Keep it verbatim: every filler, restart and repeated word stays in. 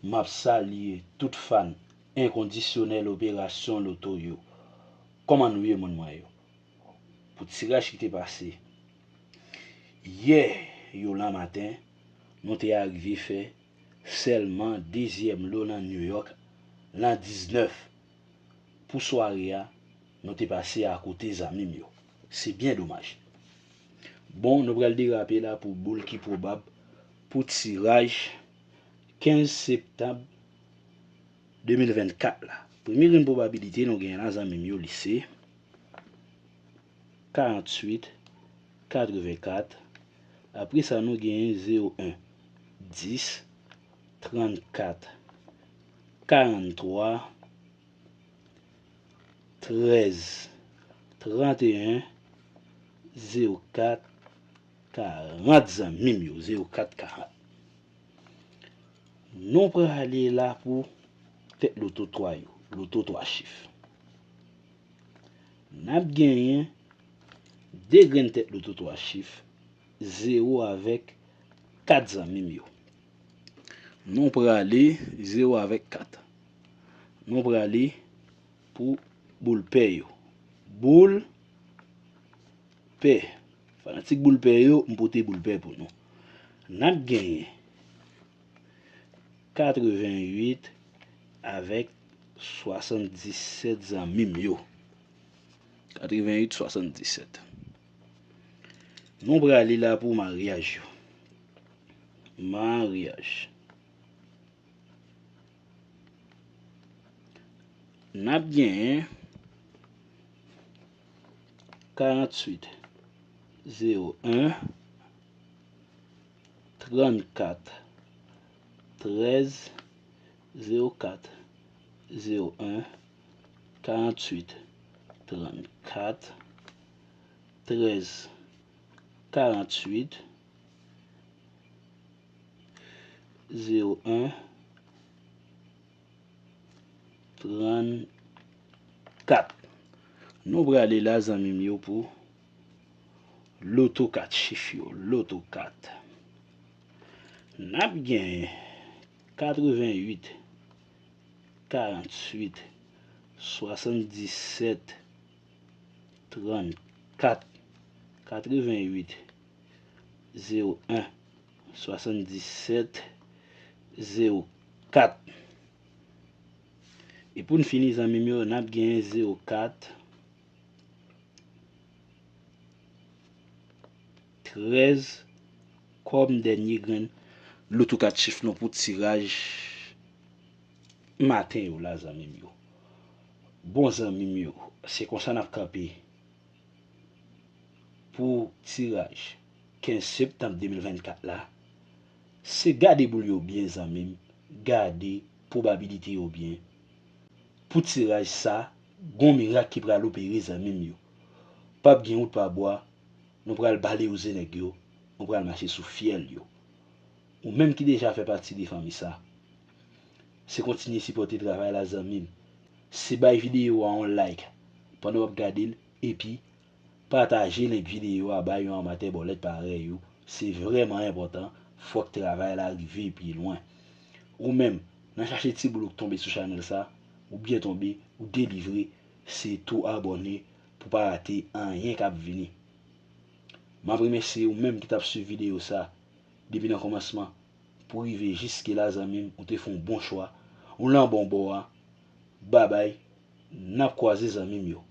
M ap salye tout fan enkondisyonèl Operasyon Loto yo. Kòman nou ye, moun mwen yo? Pou tiraj ki te pase yè yo lan maten, nou te arive fè sèlman dezyèm lo nan New York lan diznèf. Pou sware a, nou te pase akote, zanmi m yo. Se byen domaj. Bon, nou pral derape la pou boul ki pwobab pou tiraj kenz septanm de mil vennkat la. Premye grenn pwobabilite nou genyen la, zanmi m yo, li se karanntuit, katrevenkat. Apre sa, nou genyen zewo en, dis, trannkat, karanntwa, trèz, tranteyen, zewo kat, karant, zanmi m yo, zewo kat, karant. Nou prale la pou tèt loto twa yo, loto twa chif. N ap genyen de grenn tèt loto twa chif, zewo avèk kat, zanmi m yo. Nou prale zewo avèk kat. Nou prale pou boul pè yo. Boul pè. Fanatik boul pè yo, m pote boul pè pou nou. N ap genyen katreventuit avèk swasanndisèt, zanmi m yo. Katreventuit, swasanndisèt. Nou prale la pou maryaj yo. Maryaj. N ap genyen karanntuit, zewo en, trannkat, trèz, zewo kat, zewo en, karanntuit, trannkat, trèz, karanntuit, zewo en, trannkat. Nou prale la, zanmi m yo, pou loto kat chif yo, loto kat. N ap genyen katreventuit, karanntuit, swasanndisèt, trannkat, katreventuit, zewo en, swasanndisèt, zewo kat. E pou n fini, zanmi m yo, n ap genyen zewo kat, trèz kòm dènye grenn loto kat chif nou pou tiraj maten yo la, zanmi m yo. Bon, zanmi m yo, se konsa n ap kanpe pou tiraj kenz septanm de mil vennkat la. Se gade boul yo byen, zanmi m, gade pwobabilite yo byen. Pou tiraj sa, gon mirak ki pral opere, zanmi m yo. P ap gen wout pa bwa, nou pral balewouze nèg yo, nou pral mache sou fyèl yo. Ou menm ki deja fè pati de fanmi sa, se kontinye sipòte travay la, zanmi m. Se bay videyo a yon like pandan w ap gade l, epi pataje link videyo a bay yon amatè bòlèt parèy ou. Se vrèman enpòtan, fòk travay la rive pi lwen. Ou menm, nan chache ti boul ou k tonbe sou chanèl sa, ou byen tonbe, ou delivre, se tou abòne pou pa rate anyen k ap vini. M ap remèsye ou menm ki t ap swiv videyo sa depi nan kòmansman pou rive jiske la, zanmi m, ou te fè yon bon chwa, ou lan bon bò a. Babay, n ap kwaze, zanmi m yo.